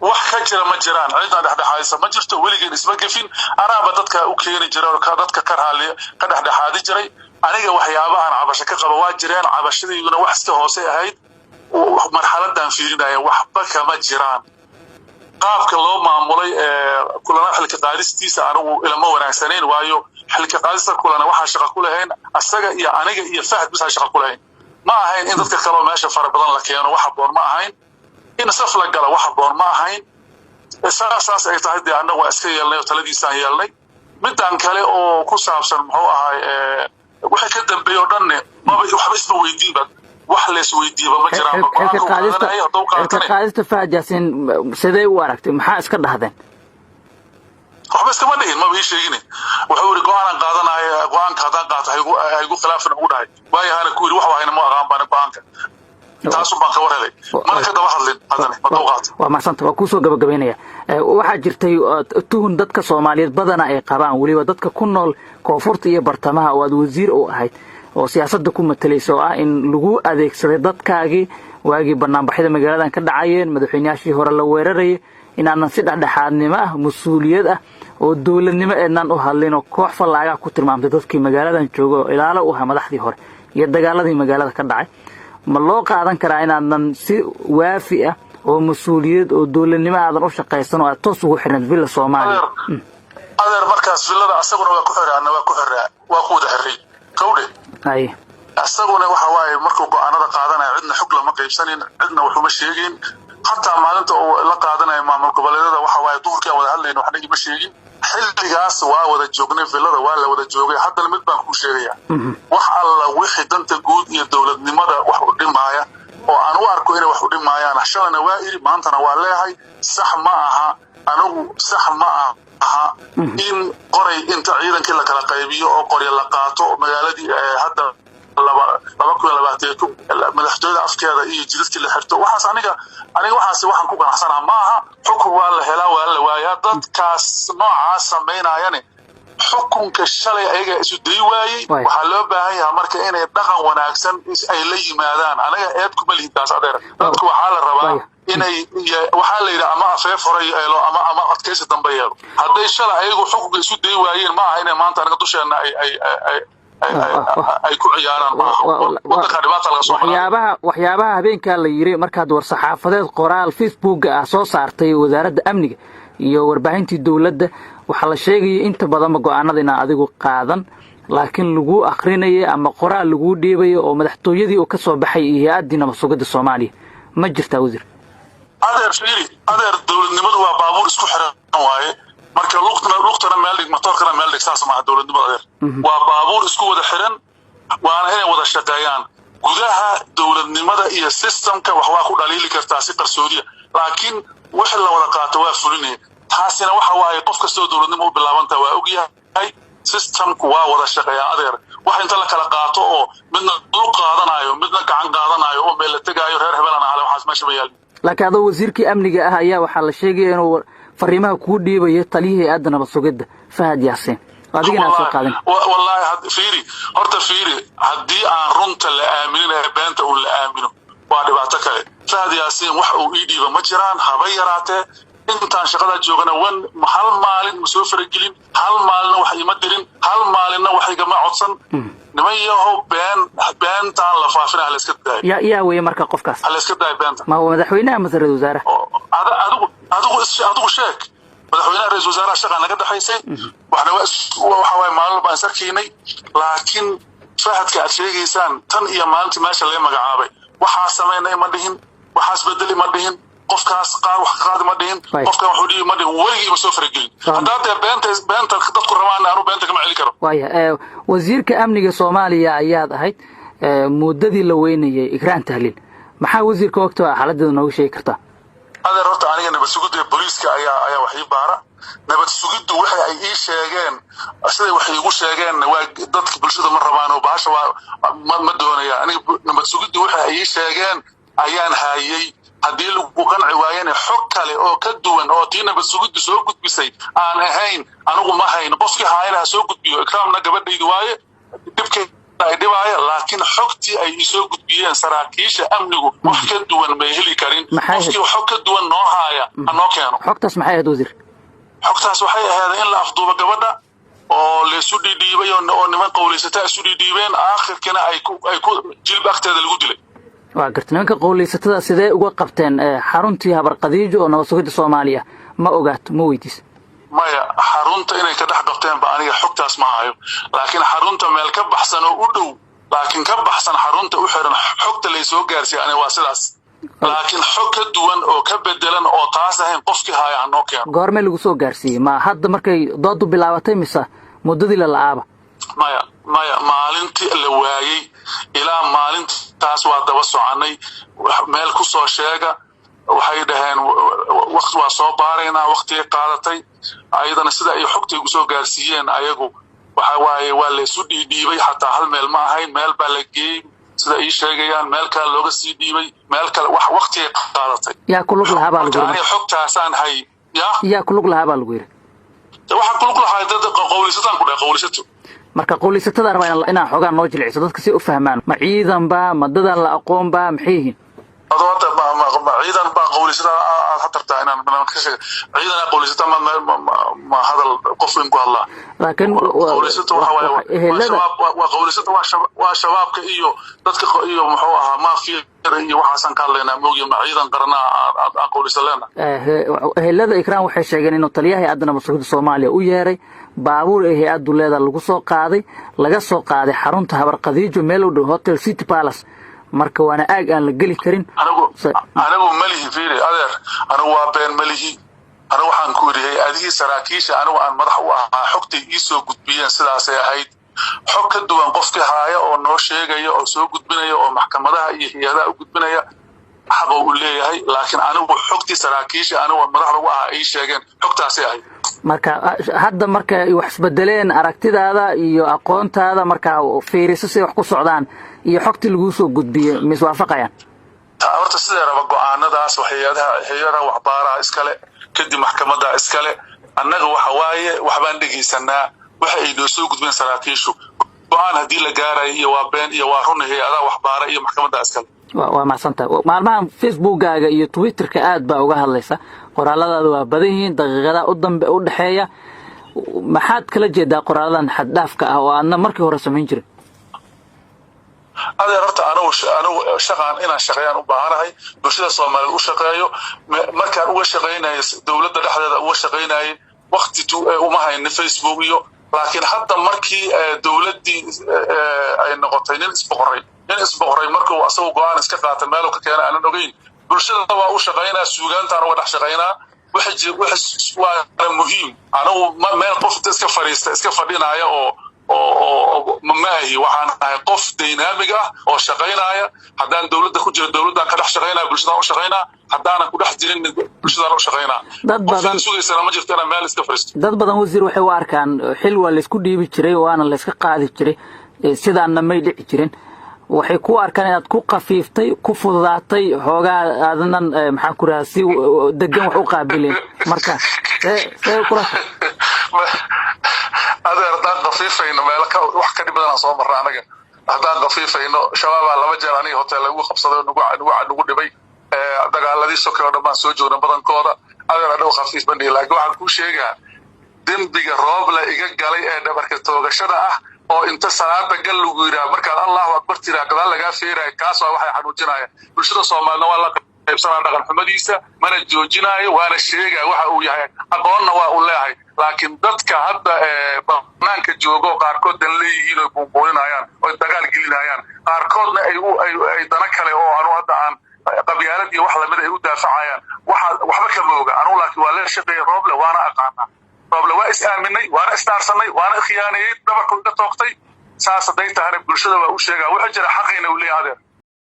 Wax ka jira ma jiraan. Cidna dhexdhexaadisa ma jirto. Weligeen isma gefin. Anaaba dadka u keeni jiray oo dadka ka raali ka dhexdhexaadi jiray. Aniga waxyaabahan cabasho ka qaba waa jireen, cabashadayduna wax iska hoose ahayd. Marxaladan fiirinaya, waxba kama jiraan. Qaabka loo maamulay Kulana xilka qaadistiisa anigu ilama wanaagsanayn, waayo xilka qaadista Kulana waxaa shaqa ku lahayn asaga iyo aniga iyo Fahad bisaa shaqa ku lahayn. Ma ahayn in dadka kaloo meesha fara badan la keeno, wax habboon ma ahayn. In saf la gala wax habboon ma ahayn. Saas ay tahay, dee annagu waa iska yeelnay oo taladiisaan yeelnay. Midaan kale oo ku saabsan, muxuu ahay, wixii ka dambeeyey oo dhanne maba waxba isma weydiinba, wax lees weydiiba ma jiraan. Xilka qaadista Fahad Yaasiin sidee u aragtay? Maxaa iska dhahdeen? Waxba iskama dhihin, maba ii sheegin. Wuxuu yidhi go-aanan qaadanaya, go-aanka haddaan qaato haygu khilaafin ugu dhahay. Waayahana ku yidhi wax wahayna ma aqaan baan go-aanka, taasun baan ka war helay, mana ka daba hadlin haddana maduu qaato. Waa mahadsanta, waa kuusoo gabagabaynaya. Waxaa jirtay tuhun dadka Soomaaliyeed badana ay qabaan, weliba dadka ku nool koonfurta iyo bartamaha oo aad wasiir u ahayd oo siyaasadda ku matalaysa, oo ah in lagu adeegsaday dadkaagii waagii banaanbaxyada magaaladan ka dhacayeen, madaxweynayaashii hore la weerarayay, inaanan si dhexdhexaadnimo ah, mas-uuliyad ah oo dowladnimo eednaan u hadlin, oo koox fallaagaa ku tilmaamtay dadkii magaaladan jooga oo ilaalo u ahaa madaxdii hore iyo dagaaladii magaalada ka dhacay. Ma loo qaadan karaa inaadan si waafi ah oo mas-uuliyad oo dowladnimo aadan u shaqaysan oo aad toos ugu xirnayd Villa Soomaaliya? Adeer, markaas villada asaguna waa ku xiraa, anna waa ku xiraa, waa ku wada xiray kawdhe. Isaguna waxa waaye, markuu go-aanada qaadanayo cidna xog lama qaybsanin, cidna waxuma sheegin. Xataa maalinta uu la qaadanayo maamul goboleedyada, waxa waaye, duhurkii aan wada hadlayno, waxna ima sheegin. Xilligaas waa wada joognay, villada waa la wada joogay. Haddana mid baan kuu sheegaya: wax alla wixii danta guud iyo dowladnimada wax u dhimaaya oo aan u arko inay wax u dhimaayaan, shalayna waa iri, maantana waa leeyahay, sax ma aha. Anigu sax ma aha in qoray inta ciidankii la kala qaybiyo oo qorya la qaato magaaladii hadda 2020 madaxtooyada afkeeda iyo jidadkii la xirto. Waxaas aniga waxaas waxaan ku qanacsanaa ma aha. Xukun waa la helaa, waa la waayaa. Dadkaas noocaas samaynayane xukunka shalay ayaga isu day waayey. Waxaa loo baahan yahaa marka inay dhaqan wanaagsan ay la yimaadaan. Anaga eed kuma lihin taas, adeer. Dadku waxaa la rabaa inay, waxaa la yidhi, ama afeef hore yeelo ama adkaysi dambe yeelo. Hadday shalay ayagu xukunka isu day waayeen, ma aha inay maanta anaga dusheena ay ku ciyaaraan. Maaha, wadanka dhibaata laga soo. Waxyaabaha habeenkaa la yiri, markaad war-saxaafadeed qoraal Facebooka ah soo saartay wasaaradda amniga iyo warbaahintii dowladda, waxaa la sheegayay inta badanba go-aanada inaan adigu qaadan, laakiin laguu akrinaya ama qoraal laguu dhiibayo oo madaxtooyadii uu ka soo baxay iyo hay-addii nabad sugidda Soomaaliya. Ma jirtaa, wasiir? Adeer, fiiri adeer, dowladnimadu waa baabuur isku xiran waaye. Marka luqtana luqtana meel dhig, matoorkana meel dhig, saas maaha dowladnimada, adeer. Waa baabuur isku wada xiran, waana inay wada shaqeeyaan. Gudaha dowladnimada iyo systemka wax waa ku dhaliili kartaa si qarsoodiya, laakiin wixii la wada qaato waa fulinaya. Taasina waxa waaye, qof kastoo dowladnimo u bilaabanta waa ogyahay, systemku waa wada shaqeeyaa, adeer. Wax inta la kala qaato oo midna lug qaadanayo, midna gacan qaadanayo oo meel la tegaayo, reer hebelan ahale, waxaas meesha ma yaalin. Laakiin adoo wasiirkii amniga ah ayaa waxaa la sheegaya inuu fariimaha kuu dhiibayo taliyihii hay-adda nabad sugidda Fahad Yaasiin, adigina aad soo qaadan. Wallaahi, fiiri horta, fiiri, haddii aan runta la aaminin ee beenta uun la aamino, waa dhibaato kale. Fahad Yaasiin wax uu ii dhiiba ma jiraan haba yaraatee. Intaan shaqadaa joogana wan hal maalin ma soo faragelin, hal maalinna wax ima dirin, hal maalinna wax igama codsan. Niman yahow, beentaan la faafina ha la iska daayo. Yaa weeye marka qofkaas? Ha la iska daayo beenta. Ma madaxweynaha mase ra-isul wasaaraha? Adigu sheeg. Madaxweynaha, ra-isul wasaaraha shaqa naga dhexaysay, waxna waxa waaye maalin baan is arkaynay. Laakiin Fahadka aad sheegaysaan, tan iyo maalintii meesha laga magacaabay, waxaa samaynay ma dhihin, waxaas bedeli ma dhihin, qofkaas qaar wax qaadi ma dhihin, qofkan waxuu dhibi ma dhihin, weligii ma soo faragelin. Haddaa dee beenta dadku rabaan, anu beenta kama celi karo. Waaya, wasiirka amniga Soomaaliya ayaad ahayd muddadii la weynayay Ikraan Tahliil. Maxaa wasiirka wagta xaaladeeda nooga sheegi kartaa? Adeer, horta aniga nabad sugidda ee booliiska ayaa wax ii baara. Nabad sugiddu waxa ay ii sheegeen, siday wax iigu sheegeen, waa dadka bulshada ma rabaan oo bahasha waa ma doonayaan. Aniga nabad sugiddu waxa ay ii sheegeen ayaan haayay. Haddii lagu qanci waayana, xog kale oo ka duwan oo tii nabad sugiddu soo gudbisay aan ahayn anigu ma hayn. Qofkii haayana ha soo gudbiyo. Ikraamna gabadhaydu waaye, dhibkay Ay dhibaaya, laakiin xogtii ay isoo gudbiyeen saraakiisha amnigu wax ka duwan may heli karin. Maxay ahayd? Qofkii xog ka duwan noo haaya ha noo keeno. Xogtaas maxay ahayd, wasiir? Xogtaas waxay ahayd in la afduubo gabadha oo laysu dhiidhiibay oo niman qowlaysata isu dhiidhiibeen, aakhirkina ay ku Jilib agteeda lagu dilay. Waa garta. Nimanka qowlaysatada sidee uga qabteen xaruntii Habar Khadiijo oo nabad sugidda Soomaaliya? Ma ogaato? Ma weydiis? Maya, xarunta inay ka dhex qabteen ba aniga xogtaas ma hayo, laakiin xarunta meel ka baxsan oo u dhow, laakiin ka baxsan xarunta u xiran, xogta laysoo gaarsiiya aniga waa sidaas. Laakiin xog ka duwan oo ka bedelan oo taas ahayn qofkii haaya ha noo keeno. Goormee lagu soo gaarsiiyey? Ma hadda markay doodu bilaabatay mise muddadii la la'aaba? Maya, maya, maalintii la waayey ilaa maalintaas waa daba soconay. Meel ku soo sheega, waxay dhaheen waqti waa soo baaraynaa. Waqtigay qaadatay ayadana sida ay xogta igu soo gaarsiiyeen ayagu waxa waaye waa laysu dhiidhiibay. Xataa hal meel ma ahayn, meel baa la geeyey sida ii sheegayaan, meel kale looga sii dhiibay, meel kale, wax waqtigay qaadatay. Yaa ku lug lahaa baa lagu Marka yidhi? Aniga xogtaasaan hay ya. Yaa ku lug lahaa baa lagu yidhi? Waxaa ku lug lahaa dad qowlaysataan ku dhahay, qowlaysato. Marka qowlaysatada rabaa inaa xoogaa noo jilciso, dadka si u fahmaan. Ma ciidan ba? Ma dadaan la aqoon ba? Maxay yihiin? Adoo hadda ma ciidan baa qowlaysata aad hatartaa inaan ka sheega? Ciidan qowlaysata ma hadal qof in ku hadlaa? Laakiin Qowlaysata waxa waaye waa ehelada shabaab, waa qowlaysata, waa shabaabka iyo dadka iyo muxuu ahaa maafiyada iyo waxaasaan ka hadlaynaa moogiya. Ma ciidan qaranaa aan qowlaysa leenahay? Ehelada Ikraan waxay sheegeen inuu taliyaha hay-adda nabad sugidda Soomaaliya u yeeray, baabuur ee hay-addu leeda lagu soo qaaday, laga soo qaaday xarunta Habar Khadiijo meel u dhow Hotel City Palace. Marka waana aag aan la geli karin. Anigu anigu malihi, fiiri adeer, anigu waa been malihi. Anigu waxaan ku yidhi hay-adihii saraakiisha anigu aan madax u ahaa xogtay ii soo gudbiyeen sidaasay ahayd. Xog ka duwan qofkii haaya oo noo sheegaya oo soo gudbinaya oo maxkamadaha iyo hay-adaha u gudbinaya xaqo u leeyahay, laakiin anigu xogtii saraakiisha anigu madaxda u ahaa ay sheegeen xogtaasay ahayd. Marka hadda marka wax isbedeleen aragtidaada iyo aqoontaada, markaa fiiriso siday wax ku socdaan iyo xogtii laguu soo gudbiyey, ma iswaafaqayaan? Horta sidee raba go-aanadaas hay-adaha waxbaaraha iskale, kadib maxkamadda iskale. Annaga waxa waaye waxbaan dhegaysanaa waxa ay noo soo gudbeen saraakiishu. Go-aan haddii la gaarayo iyo waa been iyo waa run, hay-adaha waxbaara iyo maxkamadda iskale. Waa mahadsantaha. Maalmahan Facebookkaaga iyo Twitterka aad baa uga hadlaysa, qoraaladaada waa badan yihiin, daqiiqadaha u dambe u dhexeeya. Maxaad kala jeedaa qoraaladan xaddhaafka ah oo aadna markii hore samayn jirin? Adeer, horta anigu shaqaan inaan shaqeeyaan u baahanahay, bulshada Soomaaliyeed u shaqeeyo. Markaan uga shaqaynayo dowladda dhexdeeda uga shaqaynayay, wakti uma haynin Facebook iyo, laakiin hadda markii dowladdii ay noqotay nin isboqoray, nin isboqoray markuu asagu go-aan iska qaatay, meeluu ka keena aanan ogeyn, bulshada waa u shaqaynaa, suugaantaan uga dhex shaqaynaa. Waana muhiim. Anigu meel qof inta iska fadhiista iska fadhinaya oo maahi. Waxaan ahay qof dynamic ah oo shaqaynaya. Haddaan dowladda ku jiro, dowladdaan ka dhex shaqaynaya, bulshadaan u shaqaynaa. Haddaanan ku dhex jirin, bulshadaan u shaqaynaa. Dad badan sugaysana ma jirto inaan meel iska fadhiisto. Dad badan, wasiir, waxay u arkaan xil waa laysku dhiibi jiray, waana layska qaadi jiray, sidaanna may dhici jirin. Waxay ku arkaan inaad ku khafiiftay, ku fududaatay xoogaa, aadnan maxaan ku rahaa si degan wax u qaabileen. Marka see kula? Adeer, haddaan khafiifayno, meelo ka wax ka dhib badan aan soo marna anaga. Haddaan khafiifayno, shabaabaa laba jeer aniga hotel lagu qabsaday oo nagu dhibay. Dagaaladii soke oo dhan baan soo joogna badankooda. Adeer, adhow khafiif bandhihi, laakiin waxaan kuu sheegaa dembiga Rooble iga galay ee dhabarka toogashada ah oo inta salaada gal lagu yidhaha, markaad Allahu akbar tiraa gadaal lagaa feeraya, kaas waa waxay xanuujinaya. Bulshada Soomaalina waa la qaybsanaa dhaqan xumadiisa, mana joojinaayo, waana sheegaya waxa uu yahay, aqoonna waa uu leeyahay. Laakiin dadka hadda banaanka joogo qaarkood dan leeyihiin oy buunbuuninayaan oy dagaal gelinayaan, qaarkoodna ay dana kale oo anu hadda aan qabyaalad iyo wax lamid ay u daafacayaan, waxa waxba kama oga anugu. Laakiin waa la shaqeeyay Rooble, waana aqaanaa Rooble, waa is aaminay, waana isdaarsanay, waana khiyaanayey, dhabarku iga toogtay. Saas hadday tahana bulshada waa u sheegaa wuxuu jira, xaqayna uu leeyahay, adeer.